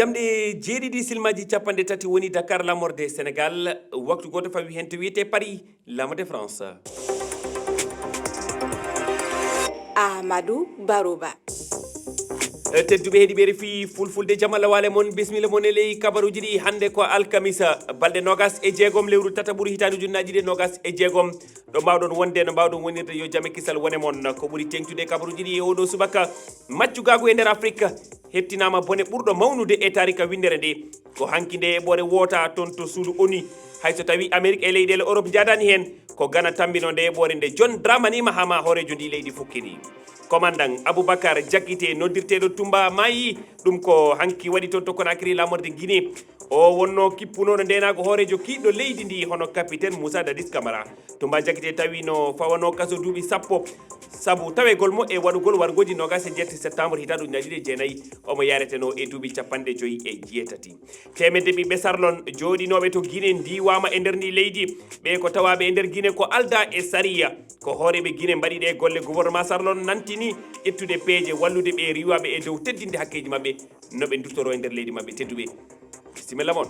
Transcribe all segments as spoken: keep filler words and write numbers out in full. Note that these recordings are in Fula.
Jamɗe jeeɗiɗi silmaji capanɗe tati woni Dakar, lamorde Sénégal, waktu gooto fawi heen to wiyetee Paris, Lama de France. Amadou Barouba. Tedduɓe heɗiiɓe R F I Fulfulde, jam Allah waale mon, bisimilla mon e ley kabaruuji ɗi. Hannde ko alkamisa, balɗe noogas e jeegom lewru tataɓuru, hitaande ujunnaaji ɗiɗi e noogas e jeegom. Ɗo mbaawɗon wonde, no mbaawɗon wonirde, yo jam e kisal wone mon. Ko ɓuri teeŋtude e kabaruuji ɗi e oo ɗoo subaka, maccugaagu e nder Afrik heɓtinaama bone ɓurɗo mawnude e taarika winndere nde. Ko hanki nde eɓɓoore woota toon to suudu ONU. Hay so tawii Amerik e leyɗeele Orop njaadaani heen, ko Gana tammbinoo nde eɓɓoore nde John Dramani Mahama, hooreejo ndii leydi, fukkini. Komandan Abubakar Jakite, noddirteeɗo Tumba, maayi. Ɗum ko hanki waɗi toon to Conakry, laamorde Guinée. O wonnoo kippunooɗo ndeenaagu hooreejo kiiɗɗo leydi ndii, hono Capitaine Moussa Dadis Camara. Tumba Jakite tawi no fawanoo kaso duuɓi sappo sabu tawegol mo e waɗugol warngooji noogas e jeetati septembre hitaande ujunnaaji ɗiɗi e jeenayi. Omo yaretenoo e duuɓi capanɗe joyi e jeetati. Teemedde ɓiɓɓe Sarlon jooɗinooɓe to Guinée ndiiwaama e nder ndii leydi. Ɓee ko tawaaɓe e nder Guinée ko aldaa e sariya. Ko hooreeɓe Guinée mbaɗi ɗee golle. Gouvernement Sarlon nantini ƴettude peeje wallude ɓee riiwaaɓe e dow teddinde hakkeeji maɓɓe, no ɓe nduttoroo e nder leydi maɓɓe. Tedduɓe, bisimilla mon.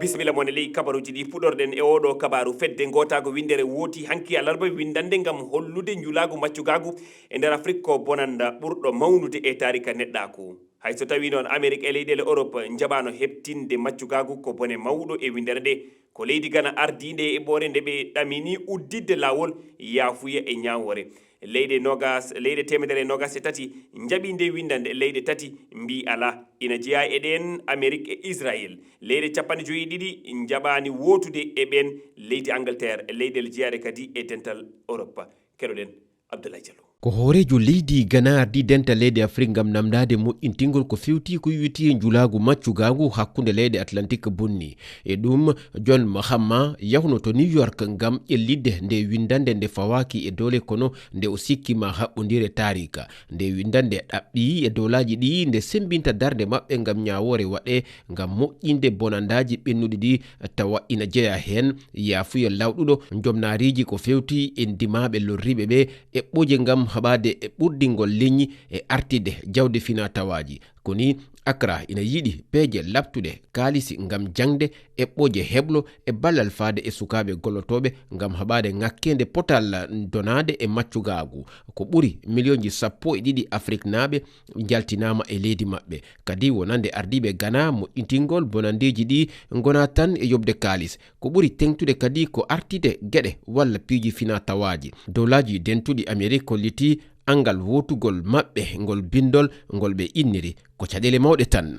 Bisimilla mon e ley kabaruuji ɗi. Puɗorɗen e oo ɗoo kabaaru. Fedde Ngootaagu Winndere wooti hanki alarba winndannde ngam hollude njulaagu maccugaagu e nder Afrik ko bonannda ɓurɗo mawnude e taarika neɗɗaaku. Hay so tawii noon Amerik e leyɗeele Orop njaɓaano heɓtinde maccugaagu, ko bone mawɗo e winndere nde. Ko leydi Gana ardiinde e eɓɓoore nde ɓe ɗamini udditde laawol yaafuya e ñaawoore. Leyɗe noogas, leyɗe teemedere e noogas e tati njaɓi nde winndannde, leyɗe tati mbii alaa. Ina jeyaa e ɗeen Amerik e Israel. Leyɗe capanɗe joyi e ɗiɗi njaɓaani wootude e ɓeen, leydi Angleterre, leyɗeele jeyaaɗe kadi e dental Orop. Keɗoɗen Abdoulaye Diallo. Ko hooreejo leydi Gana ardii dental leyɗe Afrik ngam namndaade moƴƴintingol ko feewti ko wiyetii njulaagu maccugaagu hakkunde leyɗe Atlantik bonni. E ɗum, John Mahama yahno to New York ngam ƴellitde nde winndannde nde fawaaki e doole, kono nde o sikki ma haɓɓondire taarika. Nde winndannde ɗaɓɓi e doolaaji ɗi nde semmbinta darnde maɓɓe ngam ñaawoore waɗee ngam moƴƴinde bonandaaji ɓennuɗi ɗi, tawa ina jeyaa heen yaafuyal lawɗuɗo, njomnaariiji ko feewti e ndimaaɓe lorriiɓe ɓe, eɓɓooje ngam haɓaade e ɓurdingol leñi e artide jawdi finaa-tawaaji. Ko nii, Accra ina yiɗi peeje laɓtuɗe kaalisi ngam jaŋde, eɓɓooje heblo e ballal faade e sukaaɓe gollotooɓe ngam haɓaade ŋakkeende potal donaade e maccugaagu. Ko ɓuri miliyonji sappo e ɗiɗi Afriknaaɓe njaltinaama e leydi maɓɓe. Kadi wonande ardiiɓe Gana, moƴƴintingol bonandeeji ɗi ngonaa tan e yoɓde kaalis. Ko ɓuri teeŋtude kadi ko artide geɗe walla piiji finaa-tawaaji. Dowlaaji Dentuɗi Amerik kollitii anngal wootugol maɓɓe ngol binndol ngol ɓe inniri ko caɗeele mawɗe tan.